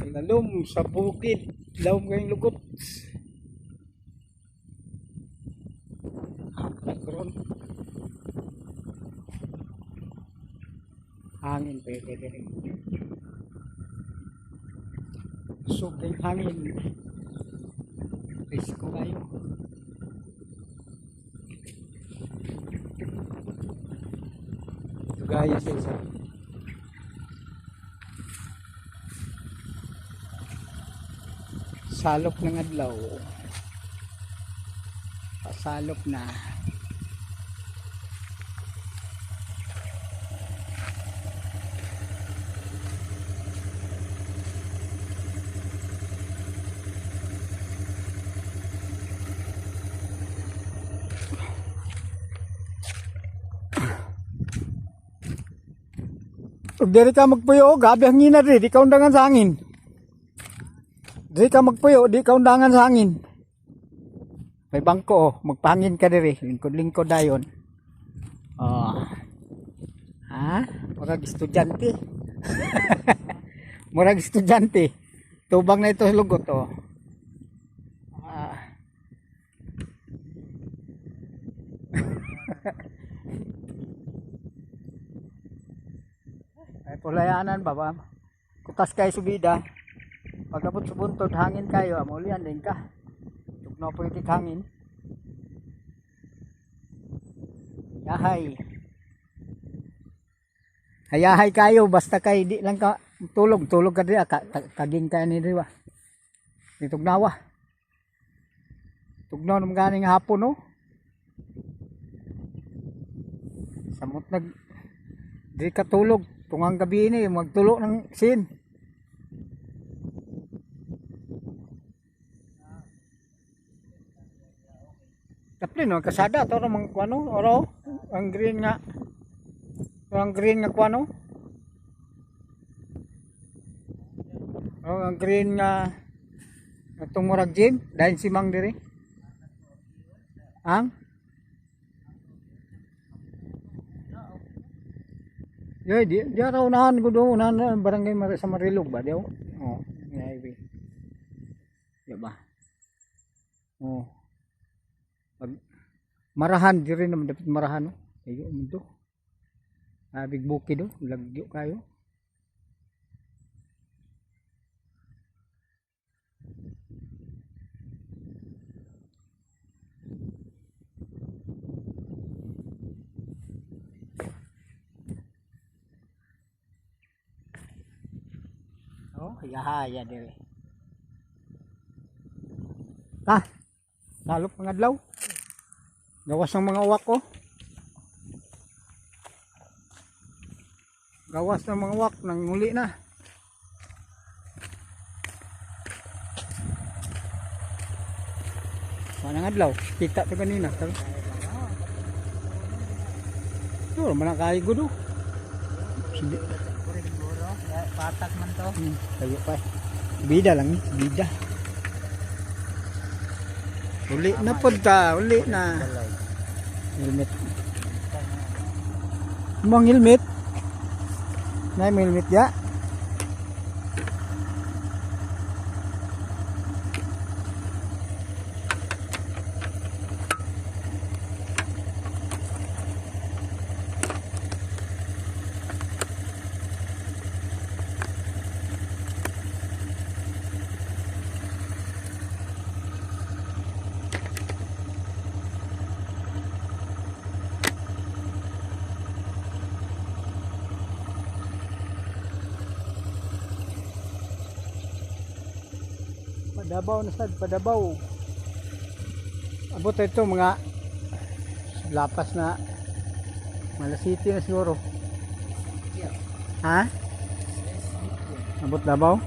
Nalum sa bukid, lawom kayong lugot. Nagkaroon. Hangin pwede rin. Suking hangin. Risko kayo. Gaya sa isa. Salop ng adlaw. Pasalop na. Ug diri ka magpuyo, gabi hangin na rin, di ka undangan sa hangin. Diri ka magpuyo, di ka undangan sa hangin. May bangko oh, magpahangin ka diri, lingkod-lingkod dayon. Oh. Ha? Murag estudyante. Murag estudyante. Tubang na ito sa lugot oh. Ay pulayanan ba ba? Kutas kayo subida. Pagkabot sa buntod, hangin kayo, amulian din ka. Tugnaw po yung hangin. Yahay. Hayahay kayo, basta kayo, di lang ka tulog ka diya, kaging kayo ni Riwa. Di tugnawa. Tugnaw naman ganing hapon no. Samot di ka tulog. Tungang gabi ini, magtulo ng sin. Tapi no, kasada to namang kuano, oro, ang green nga kuano. Oh, ang green nga atong murag gym, dahil si Mang diri. Ang Yo, di raw unahan ko doon, unahan barangay sa Marilog ba, diyo? Oh, highway. Di ba? Oh. Pag marahan, di rin naman dapat marahan, no? Ayo, mundo. Big bukid, do. Lagyo kayo. Oh, haya dire. Salop ng adlaw. Gawas ng mga uwak ko. Gawas ng mga uwak nang nguli na. Manang adlaw, kita to kanina. Sure, manang kay gudo. Sige. Patak man to. Tayo pa. Bida lang ni, bida. Uli na punta, uli na. Helmet. Mong helmet. Na helmet ya. Padabaw na sad, padabaw. Abot ito mga lapas na Malasiti na siguro. Ha? Abot Davao?